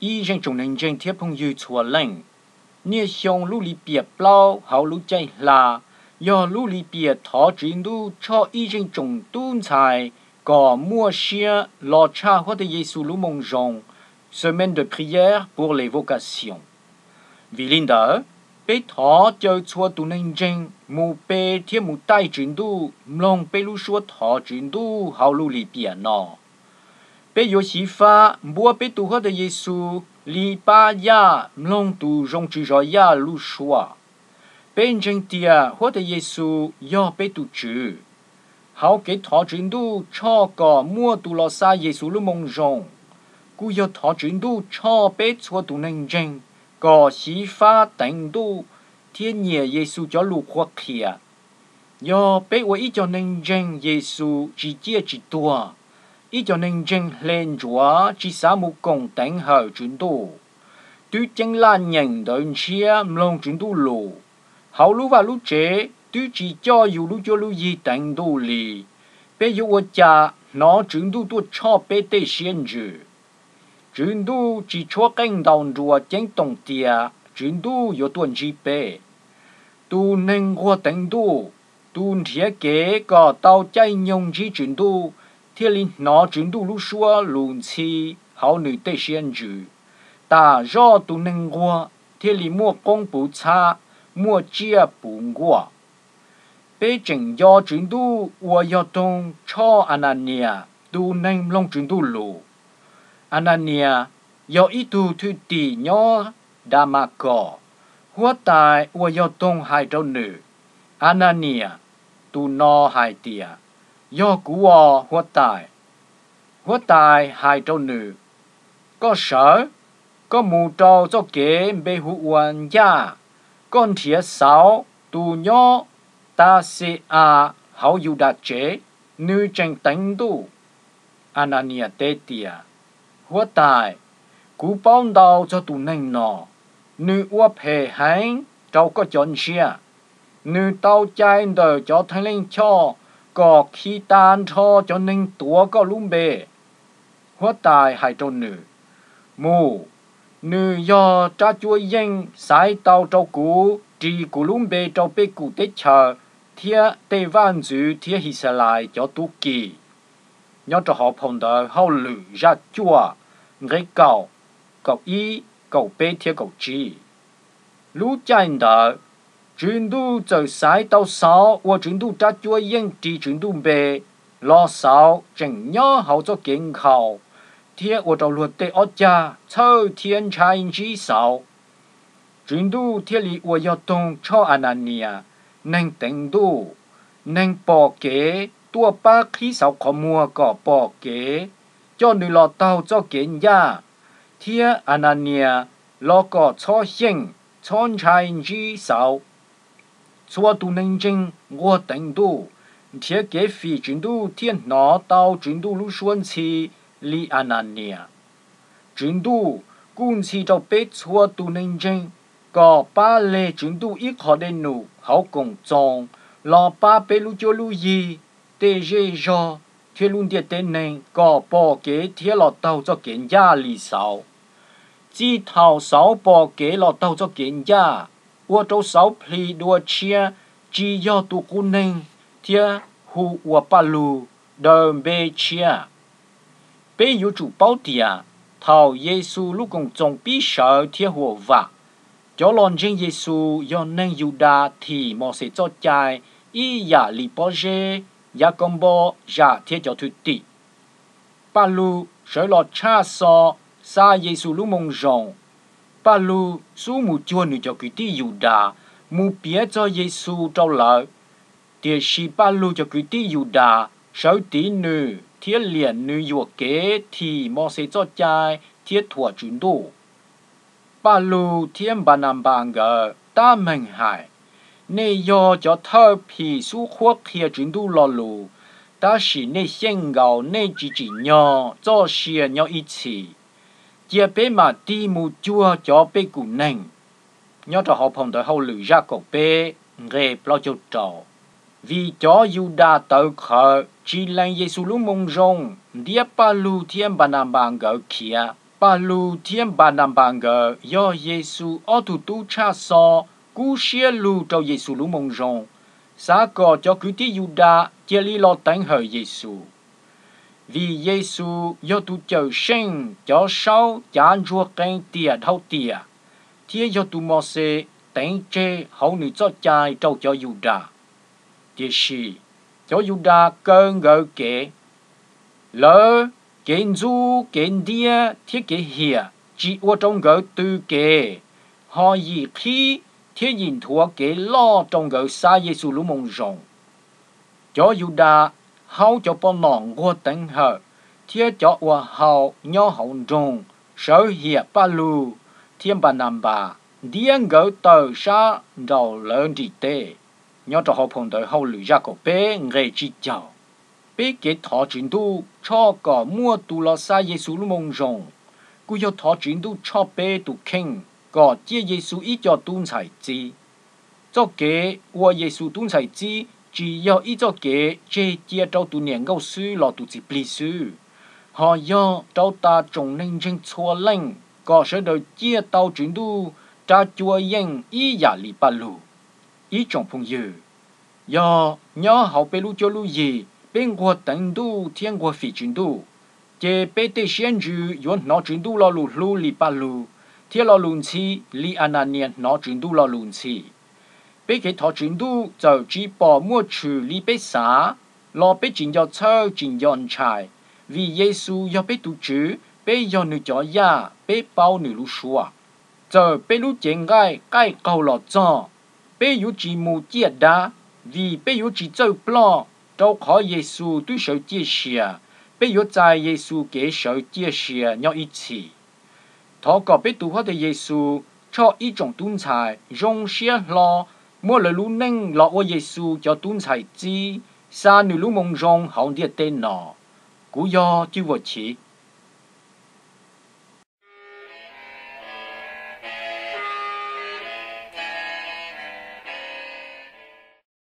Ib zeej tsoom neeg ntseeg thiab phooj ywg txhua leej, niaj xyoo lub lis piam plaub hauv lub caij hla yog lub lis piam thov Tswv Ntuj tshoj ib zeej tsoom tub ntxhais kom muaj siab los tshaj Huab Tais Yes Xus lub Moo Zoo, Semaine de prière pour les vocations. Vim li ntawd, peb thov caw txhua tus neeg ntseeg mus pe thiab mus taij Tswv Ntuj mloog peb lub suab thov Tswv Ntuj hauv lub lis piam no. Peb yuav xyiv fab npuab peb tus Huab Tais Yes Xus li pab yaj mloog tus zoo tswv zov yaj lub suab. Peb ntseeg tias Huab Tais Yes Xus yog peb tus Tswv. Hauv kev thov Tswv Ntuj tshoj kom muaj tus los xa Yes Xus lub Moo Zoo, kuj yog thov Tswv Ntuj tshoj peb txhua tus neeg ntseeg kom xyiv fab teev Ntuj thiab nyiam Yes Xus cov lus qhuab qhia. Yog peb ua ib co neeg ntseeg Yes Xus tsis ciaj tsis tuag, ib co neeg ntseeg hle ntsuav tsis xav mus koom teev hawm Tswv Ntuj, twb ceeb laj nyeem ntawv ntshiab mloog Tswv Ntuj lus, hauv lub vaj lub tsev twb tsis coj yus lub cuab lub yig teev Ntuj li, peb yuav ua cas hnov Tswv Ntuj tuaj tshoj peb tej siab ntsws? Tswv Ntuj tsis tshuab qeej ntaus nruas ceeb toom tias Tswv Ntuj yuav tuaj ntsib peb. Tus neeg nquag teev Ntuj, tus nrhiav kev kom tau caij nyoog ntsib Tswv Ntuj, thiaj li hnov Tswv Ntuj lub suab lus ntxhi hauv nws tej siab ntsws. Tam zoj tus neeg nquag thiaj li muaj qoob puv txhab, muaj tsiaj puv nkuaj. Peb tseem nco Tswv Ntuj uas yog toog tshoj Ananias tus neeg mloog Tswv Ntuj lus. Ananias yog ib tug thwj tim nyob Damaskaus. Huab Tais uas yog toog hais rau nws, Ananias. Tus no hais tias, Yog kuv os, Huab Tais. Huab Tais hais rau nws, Koj sawv, koj mus rau txoj kev npe hu ua Ncaj, koj nrhiav Xauv tus nyob Tas Xes As hauv Yudas tsev, nws tseem teev Ntuj. Ananias teb tias, Huab Tais, kuv paub ntau txog tus neeg no. Nws ua phem heev rau koj cov ntshiab. Nws tau cai ntawm cov thaj leej choj kom khi tas nrho cov neeg tuav koj lub npe. Huab Tais hais rau nws, Mus, nws yog rab cuab yeej xaiv tau rau kuv ris kuv lub npe rau pej kum teb chaws thiab tej vaj ntxwv thiab His Xas Lais cov tub ki. Nyob rau hauv phau ntawv Hauj Lwm zaj cuaj, nqe kaum, kaum ib, kaum peb thiab kaum tsib. Lub caij ntawd, Tswv Ntuj txawm xaiv tau Xauv ua Tswv Ntuj rab cuab yeej ris Tswv Ntuj npe los. Xauv tseem nyob hauv txoj kev nkhaus thiab ua rau luag tej ob cag txhawj thiab ntshai ntsib Xauv. Tswv Ntuj thiaj li ua yog toog tshoj Ananias, neeg teev Ntuj, neeg pom kev tuaj pab qhib Xauv qhov muag kom pom kev, coj nws los taug txoj kev ncaj, thiab Ananias los kom txhob xyeej, txhob ntshai ntsib Xauv. Txhua tus neeg ntseeg nquag teev Ntuj, nrhiav kev fim Tswv Ntuj thiaj hnov tau Tswv Ntuj lub suab ntxhi li Ananias. Tswv Ntuj kuj ntxhi rau peb txhua tus neeg ntseeg kom pab leg Tswv Ntuj ib qho dej num hauv Koom Txoos los pab peb lub cuab lub yig, tej zej zog thiab lub ntiaj teb neeg kom pom kev thiab los taug txoj kev ncaj li Xauv. Txij thaum Xauv pom kev los taug txoj kev ncaj, ua rau Xauv plhis dua tshiab, tsis yog tus qub neeg thiab hu ua Paj Lug, daws npe tshiab. Peb yuav tsum paub tias thaum Yes Xus lub Koom Txoos pib sawv thiab huam vam, cov los ntseeg Yes Xus yog neeg Yus Das thim Mos Xes txoj cai ib yam li Pob Zeb, Yas Kaus Npos, Zam thiab cov thwj tim. Paj Lug sawv los tshaj xo xa Yes Xus lub Moo Zoo. Paj Lug xub mus cuag nws cov kwv tij Yus Das mus piav txog Yes Xus rau lawv, tiam sis Paj Lug cov kwv tij Yus Das sawv tiv nws thiab liam nws yuam kev thim Mos Xes txoj cai thiab thuam Tswv Ntuj. Paj Lug thiab Npas Nas Npas nkawd tab meeg hais, Nej yog cov thawj phim xub qhuab qhia Tswv Ntuj Lo Lus, tab sis nej xyeej nkaus nej tsis tsim nyog txoj sia nyob ib txhis. Cia peb mam tig mus cuag cov pej kum neeg. Nyob rau hauv phau ntawv Hauj Lwm zaj kaum peb, nqe plaub caug rau. Vim cov Yus Das tawv qhawv tsis lees Yes Xus lub Moo Zoo, ntiab Paj Lug thiab Npas Nas Npas nkawd khiav. Paj Lug thiab Npas Nas Npas nkawd yog Yexus ob tug tub tshaj xov kub siab lug rau Yexus lub Moo Zoo, xav kom cov kwv tij Yudas cia li los teev hawm Yexus. Vim Yexus yog tus Cawmseej cov saub cav ntsuag qee tiam dhau tiam, thiab yog tus Mauxes teev tseg hauv nws txoj cai rau cov Yudas. Tiam sis cov Yudas kaw nkawd kev, lawv kev ntxub, kev ntiab thiab kev hiam tsis ua rau nkawd tw kev, ho yim qhib thiab yim nthuav kev loj rau nkawd xa Yexus lub Moo Zoo. Cov Yudas haub cov poj nom nquag teev hawm thiab cov ua haus nyob hauv nroog sawv hiam Paj Lug thiab Npas Nas Npas, ntiab nkawd tawm sab nraum lawv nrim teb. Nyob rau hauv phau ntawv Hauj Lwm zaj kaum peb nqe tsib caug, peb kev thov Tswv Ntuj tshoj kom muaj tus los xa Yexus lub Moo Zoo, kuj yog thov Tswv Ntuj tshoj peb tus kheej kom ciaj Yexus ib co tub ntxhais txib. Txoj kev ua Yexus tub ntxhais txib tsis yog ib txoj kev tseg cia rau tus niam nkauj xwb los tus txiv plig xwb, ho yog rau tas tsoom neeg ntseeg txhua leej kom sawv daws ciaj tau Tswv Ntuj rab cuab yeej ib yam li Paj Lug. Ib tsoom phooj ywg, yog nyob hauv peb lub cuab lub yig peb nquag teev Ntuj thiab nquag fim Tswv Ntuj, ces peb tej siab ntsws yuav hnov Tswv Ntuj lo lus hlub li Paj Lug thiab lo lus ntxhi li As Nas Nias hnov Tswv Ntuj lo lus ntxhi. Peb kev thov Tswv Ntuj txawm tsis pom muaj tshwm li peb xav, los peb tsis nco txhawj tsis nco ntshai, vim Yexus yog peb tus Tswv, peb yog nws cov yaj, peb paub nws lub suab. Txawm peb lub cev nqaij qaij qaug los txog, peb yuav tsis mus ciaj dab, vim peb yuav tsis txawj ploj, rau qhov Yexus twb sawv ciaj sia, peb yuav txais Yexus kev sawv ciaj sia nyob ib txhis. Thov kom peb tus Huab Tais Yexus tshoj ib tsoom tub ntxhais zoo siab hlo muab lawv lub neej los ua Yexus cov tub ntxhais txib, xa nws lub Moo Zoo hauv ntiaj teb no. Kuv yog Cwj Vam Chiv.